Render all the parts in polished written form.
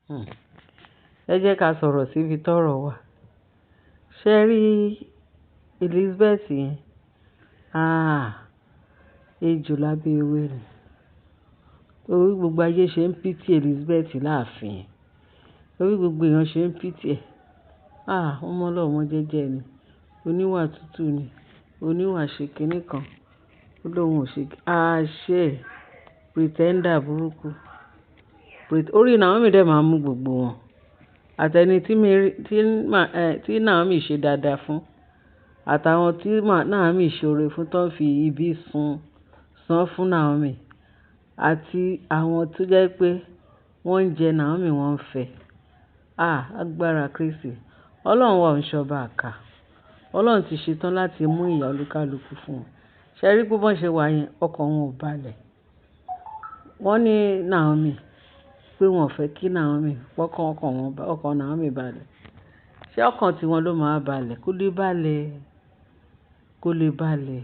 Hmm. Ẹ jẹ́ ká sọ̀rọ̀ síbi tọ́rọ̀ wà. Ṣé ẹ rí Elizabeth yẹn? Ah! Ejò lábẹ́ ewé ni. Torí gbogbo ayé ṣe ń pity Elizabeth láàfin. Torí gbogbo èèyàn ṣe ń pity ẹ̀. Ah! Ọmọ ọlọ́mọ jẹ́jẹ́ ni. Oníwà tútù ni. Oníwà ṣe kiní kan. Ó lóhùn ò ṣe kí. Ah! Ṣé pretender burúkú. Orí Naomi dẹ̀ máa ń mú gbogbo wọn. Àtẹni tí Mary, tí Naomi ṣe dáadáa fún, àtàwọn tí Naomi ṣe oore fún tó ń fi ibi sun, san fún Naomi, àti àwọn tó jẹ́ pé wọ́n ń jẹ Naomi wọ́n ń fẹ́. Ah! Agbára Kristi. Ọlọ́run wa ò ń ṣọba àká. Ọlọ́run ti ṣetán láti mú ìyà olúkálùkù fún wọn. Ṣé ẹ rí pé bọ́n ṣe wà yẹn, ọkàn wọn ò balẹ̀. Wọ́n ní Naomi pé wọ́n ò fẹ́ kí Naomi, pọ́kàn ọkàn wọn, ọkàn Naomi balẹ̀. Ṣé ọkàn tí wọn ló máa balẹ̀? Kó lè balẹ̀. Kó lè balẹ̀.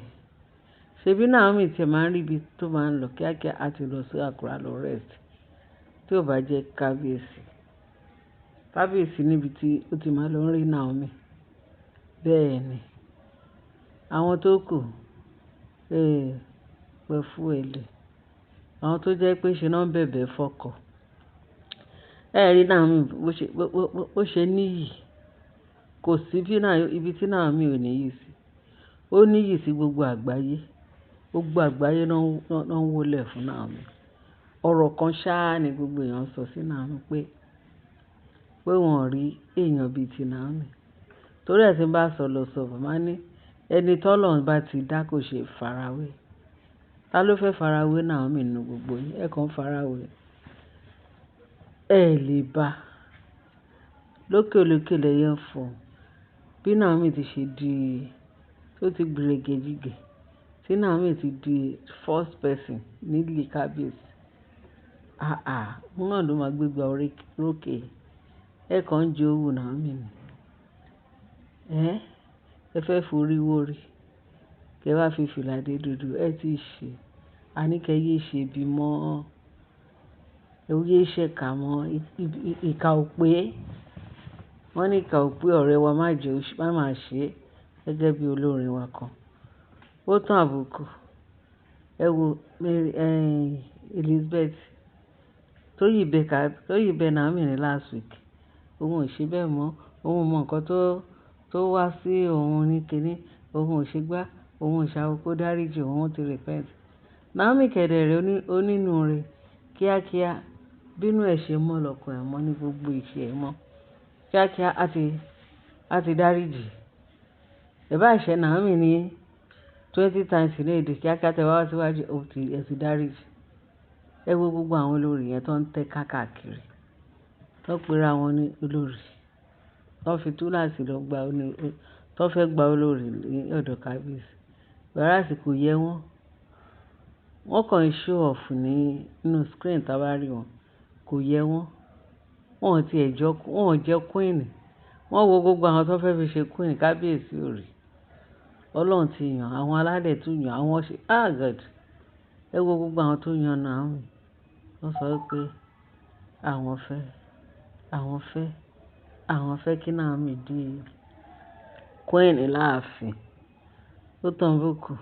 Ṣebí Naomi tí ẹ máa ń rí ibi tó máa ń lọ kíákíá, a ti lọ sí Accra lọ rest. Tí ó bá jẹ́ kábíyèsí. Kábíyèsí níbi tí ó ti máa lọ rí Naomi. Bẹ́ẹ̀ ni. Àwọn tó kù, eh, pẹ̀fú ẹlẹ̀. Àwọn tó jẹ́ pé ṣe náà ń bẹ̀bẹ̀ fọ́kọ. Ẹ rí Naomi bó ṣe, bó ṣe níyì. Kò sí bí ibi tí Naomi ò níyì sí. Ó níyì sí gbogbo àgbáyé. Gbogbo àgbáyé ló ń wólẹ̀ fún Naomi. Ọ̀rọ̀ kan ṣáá ni gbogbo èèyàn ń sọ sí Naomi pé wọ́n ò rí èèyàn bí i ti Naomi. Torí ẹ tí ń bá sọ lọ sọ̀bọ̀, máa ní ẹni tí Ọlọ́run bá ti dá kò ṣe farawé. Ta ló fẹ́ farawé Naomi nínú gbogbo yín? Ẹ kàn farawé. Ẹ lè bá. Lókè lókè lẹyẹ ń fọ̀. Bí Naomi ti ṣe di, tó ti gbèrègèdìgè. Tí Naomi ti di first person nílé kábíyèsí. Àà, òun náà ló máa gbégbá orókè. Ẹ kàn ń jowú Naomi ni. Ẹ́, ẹ fẹ́ forí wórí. Kẹ wá fi fìlà dé dúdú. Ẹ ti ṣe. A ní kí ẹ yé ṣe bí mọ́. Ẹ yé ṣe kà mọ́. Ìkà ò pé. Wọ́n ní ìkà ò pé ọ̀rẹ́ wa má jẹ, má má ṣe gẹ́gẹ́ bí olórin wa kan. Ó tán àbùkù. Ẹ wo Mary, Elizabeth tó yìí bẹ ká, tó yìí bẹ Naomi ní last week. Òun ò ṣe bẹ́ẹ̀ mọ́. Òun ò mọ nǹkan tó wá sí òun ní kíní. Òun ò ṣe gbá. Òun ò ṣàwó kó dáríji òun ti repent. Naomi kẹ̀dẹ̀ onínúure kíákíá. Bínú ẹ̀ ṣe mọ́ lọ́kàn ẹ̀ mọ́ ní gbogbo ìṣe ẹ̀ mọ́. Kíákíá a ti dáríji. Ẹ bá ṣe Naomi ní 20 times in a day, kíákíá tẹ wá síwájú, ó ti, ẹ ti dáríji. Ẹ wo gbogbo àwọn olórí yẹn tó ń tẹ́ káàkiri. Tó ń pera wọn ní olórí. Tó fi túláàsì lọ gba tó fẹ́ gba olórí ní ọ̀dọ̀ kábíyèsí. Whereas kò yẹ wọ́n. Wọ́n kàn ń show off ní inú screen tí a bá rí wọn. Kò yẹ wọ́n. Wọ́n ò tí ẹ̀ jọ, wọ́n ò jẹ́ queen. Wọ́n wo gbogbo àwọn tó fẹ́ fi ṣe queen kábíyèsí ò rí. Ọlọ́run ti yàn, àwọn alálẹ̀ tún yàn, àwọn ṣe, ah God. Ẹ wo gbogbo àwọn tó yan Naomi. Wọ́n sọ wípé àwọn fẹ́, àwọn fẹ́, àwọn fẹ́ kí Naomi di queen láàfin. Ó tán bùkù.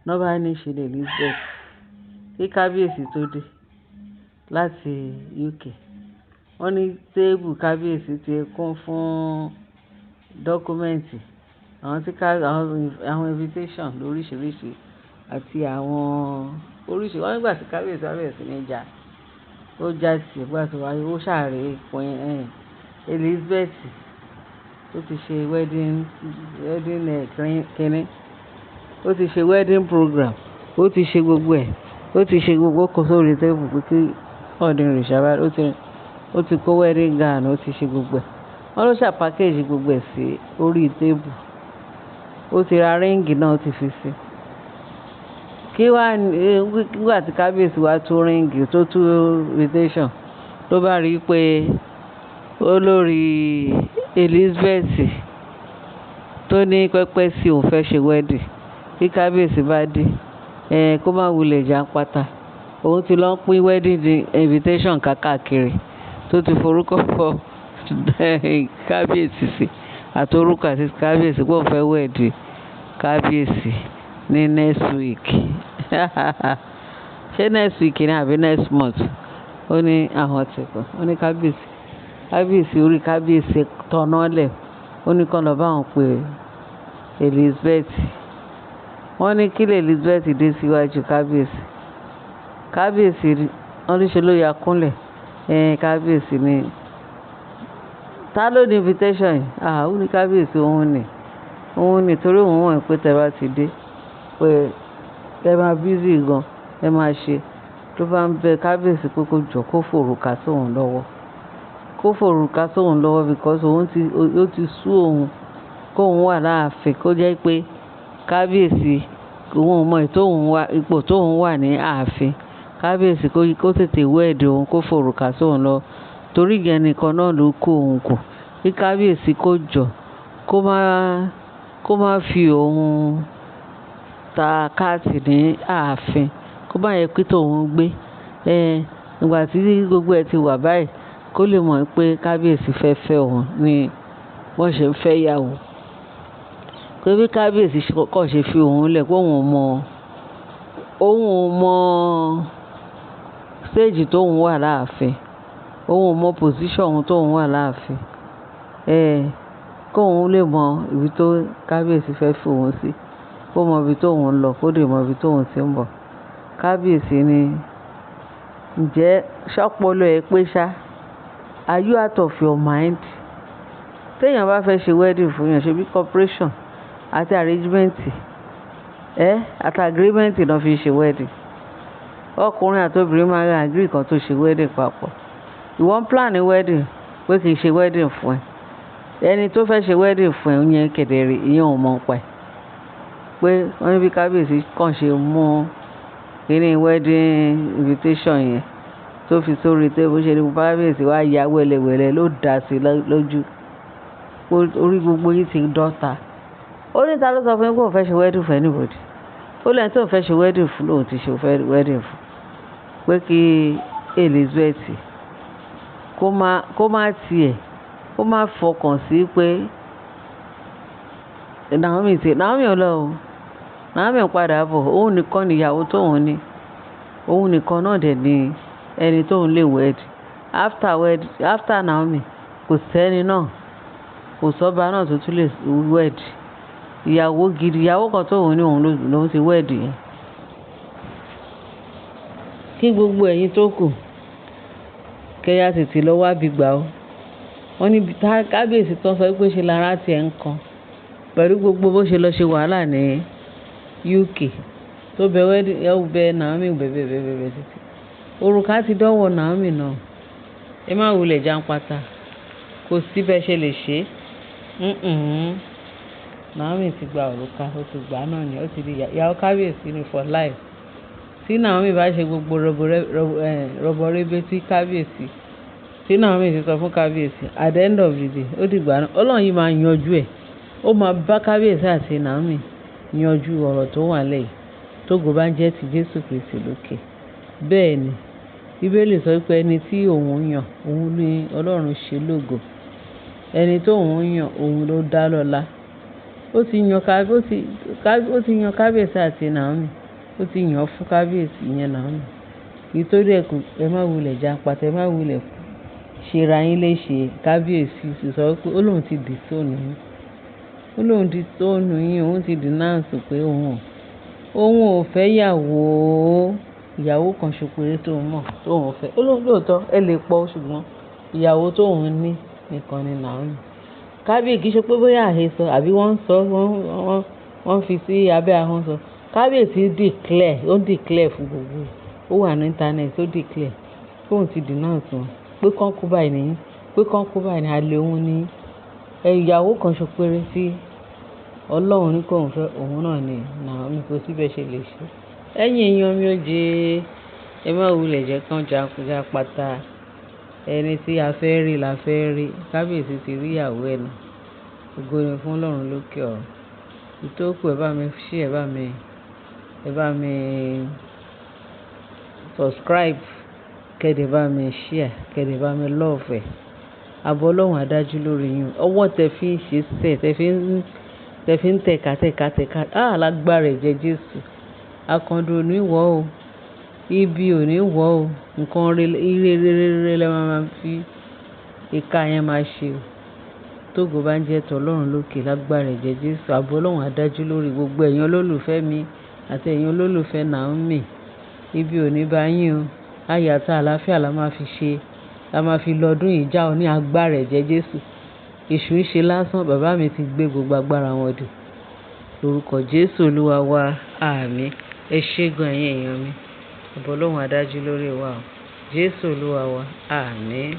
Lọ́ bá ní ṣe lè Elizabeth. Kí kábíyèsí tó dé láti UK. Wọ́n ní table kábíyèsí ti kún fún document. Àwọn tí ká, àwọn invitation lóríṣiríṣi àti àwọn oríṣi. Wọ́n nígbà tí kábíyèsí wá bẹ̀rẹ̀ sí ní ja. Ó já sí ìgbà tí wá, ó sáré queen, Elizabeth tó ti ṣe wedding, wedding kíní. Ó ti ṣe wedding program. Ó ti ṣe gbogbo ẹ̀. Ó ti ṣe gbogbo kó sórí table pé kí Ọọ̀ni ìrìṣà bá, ó ti kó wedding gown, ó ti ṣe gbogbo ẹ̀. Wọ́n ló ṣà package gbogbo ẹ̀ sí orí table. Ó ti ra ring náà, ó ti fi sí. Kí wá ní, nígbà tí kábíyèsí wá tú ring tó tú invitation, ló bá rí pé olórí Elizabeth tó ní pẹpẹ sí òun fẹ́ ṣe wedding. Kí kábíyèsí bá dé, kó má wulẹ̀ jàǹpátá. Òun ti lọ pín wedding invitation káàkiri. tó ti forúkọ fọ kábíyèsí sí àti orúkọ àti kábíyèsí pé òun fẹ́ wed kábíyèsí ní next week. Ṣé next week ni àbí next month? Ó ní àwọn ti kọ́. Ó ní kábíyèsí, kábíyèsí orí kábíyèsí tọ̀nà lẹ̀. Ó ní kí wọ́n lọ bá òun pe Elizabeth. Wọ́n ní kí lè Elizabeth dé síwájú kábíyèsí. Kábíyèsí, wọ́n ní ṣe ló ya kúnlẹ̀. Ẹn, kábíyèsí ni. Ta ló ní invitation yìí? Ah, ó ní kábíyèsí òun ni. Òun ni torí òun mọ̀ pé tí ẹ bá ti dé, pé ẹ máa busy gan, ẹ máa ṣe. Ló bá ń bẹ kábíyèsí pé kó jọ kó forúkà sí òun lọ́wọ́. Kó forúkà sí òun lọ́wọ́ because òun ti, ó ti sú òun kó òun wà láàfin kó jẹ́ pé kábíyèsí òun ò mọ ètò òun wà, ipò tó òun wà ní ààfin. Kábíyèsí kó tètè wed òun kó forúkà sí òun lọ. Torí ìyẹn nìkan náà ló kó òun kù. Kí kábíyèsí kó jọ kó má fi òun ta káàtì ní ààfin. Kó má yẹ pé tó òun gbé. Ẹn, ìgbà tí gbogbo ẹ ti wà báyìí, kó lè mọ̀ pé kábíyèsí fẹ́ fẹ́ òun ní wọ́n ṣe ń fẹ́ ìyàwó. Pé bí kábíyèsí kàn ṣe fi òun lẹ̀ pé òun ò mọ̀ stage tó òun wà láàfin. Òun ò mọ̀ position òun tó òun wà láàfin. Ẹn, kó òun lè mọ ibi tó kábíyèsí fẹ́ fi òun sí. Kó mọ ibi tó òun ń lọ, kó lè mọ ibi tó òun tí ń bọ̀. Kábíyèsí ní, "Ǹjẹ́ ṣọ́pọ̀lọ́ ẹ pé ṣá? Are you out of your mind?" Tí èèyàn bá fẹ́ ṣe wedding fún èèyàn, ṣe bí cooperation àti arrangement, àti agreement náà fi ṣe wedding. Ọkùnrin àti obìnrin máa ń agree kan tó ṣe wedding papọ̀. Ìwọ ń plan wedding pé kì í ṣe wedding fún ẹ. Ẹni tó fẹ́ ṣe wedding fún ẹ, ìyẹn kẹ̀dẹ̀ ìyẹn ò mọ̀ pa ẹ̀. Pé wọ́n ní bí kábíyèsí kàn ṣe mú kíní wedding invitation yẹn tó fi sórí table, ṣe ni kábíyèsí wá ya wẹ́lẹ́wẹ́lẹ́ ló dà sí lójú. Orí gbogbo yín ti dọ́ta. Ó ní ta ló sọ fún yín pé òun fẹ́ ṣe wedding fún anybody. Ó lẹ́ni tó ń fẹ́ ṣe wedding fún lòun ti ṣe wedding fún. Pé kí Elizabeth kó má tiẹ̀, kó má fọkàn sí pé Naomi ti, Naomi ò lọ o. Naomi ń padà bọ̀. Òun nìkan ni ìyàwó tó òun ní. Òun nìkan náà dẹ̀ ni ẹni tó ń lè wed. After wed, after Naomi, kò sẹ́ni náà. Kò sọ́ba náà tó tún lè wed. Ìyàwó gidi, ìyàwó kan tó òun ní òun ló ti wed yẹn. Kí gbogbo ẹ̀yin tó kù, kí ẹ tètè lọ wá bí gbà ó. Wọ́n ní bí kábíyèsí tán sọ wípé ṣe lára tí ẹ̀ ń kan pẹ̀lú gbogbo bó ṣe lọ ṣe wàhálà ní UK tó bẹ wedding, ẹ ó bẹ Naomi bẹ̀bẹ̀ bẹ̀bẹ̀ bẹ̀bẹ̀ títí. Òrùka ti dọ́wọ́ Naomi náà. Ẹ má wulẹ̀ jàǹpátá. Kò sí bẹ́ẹ̀ ṣe lè ṣe. Naomi ti gba òrùka, ó ti gbà náà ni, ó ti di ìyàwó kábíyèsí ni for life. Tí Naomi bá ṣe gbogbo rọ̀bọ̀rẹ́bẹ́ tí kábíyèsí, tí Naomi ti sọ fún kábíyèsí, at the end of the day, ó dìgbà náà, Ọlọ́run yìí máa yanjú ẹ̀. Ó máa bá kábíyèsí àti Naomi yanjú ọ̀rọ̀ tó wà lẹ́yìn. Tógo bá ń jẹ́ ti Jésù Kristi lókè. Bẹ́ẹ̀ ni, Bíbélì sọ wípé ẹni tí òun yàn, òun ni Ọlọ́run ṣe lógo. Ẹni tó òun yàn, òun ló dá lọ́lá. Ó ti yan ó ti yan kábíyèsí àti Naomi. Ó ti yàn fún kábíyèsí yẹn Naomi. Nítorí ẹ kò, ẹ má wulẹ̀ jàǹpátá, ẹ má wulẹ̀ ṣe ra yín léṣe. Kábíyèsí sì sọ wípé ó lóun ti disown yín. Ó lóun disown yín, òun ti denounce pé òun ò fẹ́ ìyàwó, ìyàwó kan ṣo péré tó mọ̀, tó òun fẹ́. Ó lóun lóòótọ́, ẹ lè pọ̀ ṣùgbọ́n ìyàwó tó òun ní nìkan ni Naomi. Kábíyèsí kì í ṣe pé bóyá àhesọ àbí wọ́n ń sọ, wọ́n fi sí abẹ́ ahọ́n sọ. Kábíyèsí declare, ó declare fún gbogbo. Ó wà ní internet, ó declare pé òun ti denounce wọn, pé concubine ni yín, pé concubine ni àlè òun ní. Ẹ ìyàwó kan ṣo péré tí Ọlọ́run ní kó òun fẹ́, òun náà ni Naomi. Kò sí bẹ́ẹ̀ ṣe lè ṣe. Ẹ̀yin èèyàn mi ó jẹ, ẹ má wulẹ̀ jẹ́ kán jàǹpátá. Ẹni tí a fẹ́ rí la fẹ́ rí. Kábíyèsí ti rí ìyàwó ẹ̀ náà. Ògo ni fún Ọlọ́run lókè ọ̀run. Ìtókù ẹ bá mi share, ẹ bá mi subscribe. Kẹ́ dẹ̀ bá mi share, kẹ́ dẹ̀ bá mi love ẹ̀. Àbọ̀ Ọlọ́run á dájú lórí yín. Ọwọ́ tẹ fi ń ṣe sẹ̀, tẹ fi ń tẹ̀ka, tẹ̀ka, tẹ̀ka. Ah! Lágbára ẹ̀jẹ̀ Jésù. Akàndùn ò ní wọ̀ o. Ibi ò ní wọ̀ o. Nǹkan ire, rere, rere lẹ máa máa fi ìka yẹn máa ṣe o. Tógo bá ń jẹ́ tọ́ Ọlọ́run lókè lágbára ẹ̀jẹ̀ Jésù. Àbọ̀ Ọlọ́run á dájú lórí gbogbo ẹ̀yin olólùfẹ́ mi àti ẹ̀yin olólùfẹ́ Naomi. Ibi ò ní bá yín o. Ayọ̀ àti àlàáfíà la máa fi ṣe, la máa fi lọ ọdún yìí já o ní agbára ẹ̀jẹ̀ Jésù. Èṣù ń ṣe lásán, bàbá mi ti gbé gbogbo agbára wọn dè. Lórúkọ Jésù Olúwa wa. Àmín. Ẹ ṣé gan ẹ̀yin èèyàn mi. Àbọ̀ Ọlọ́run á dájú lórí wa o. Jésù Olúwa wa. Àmín.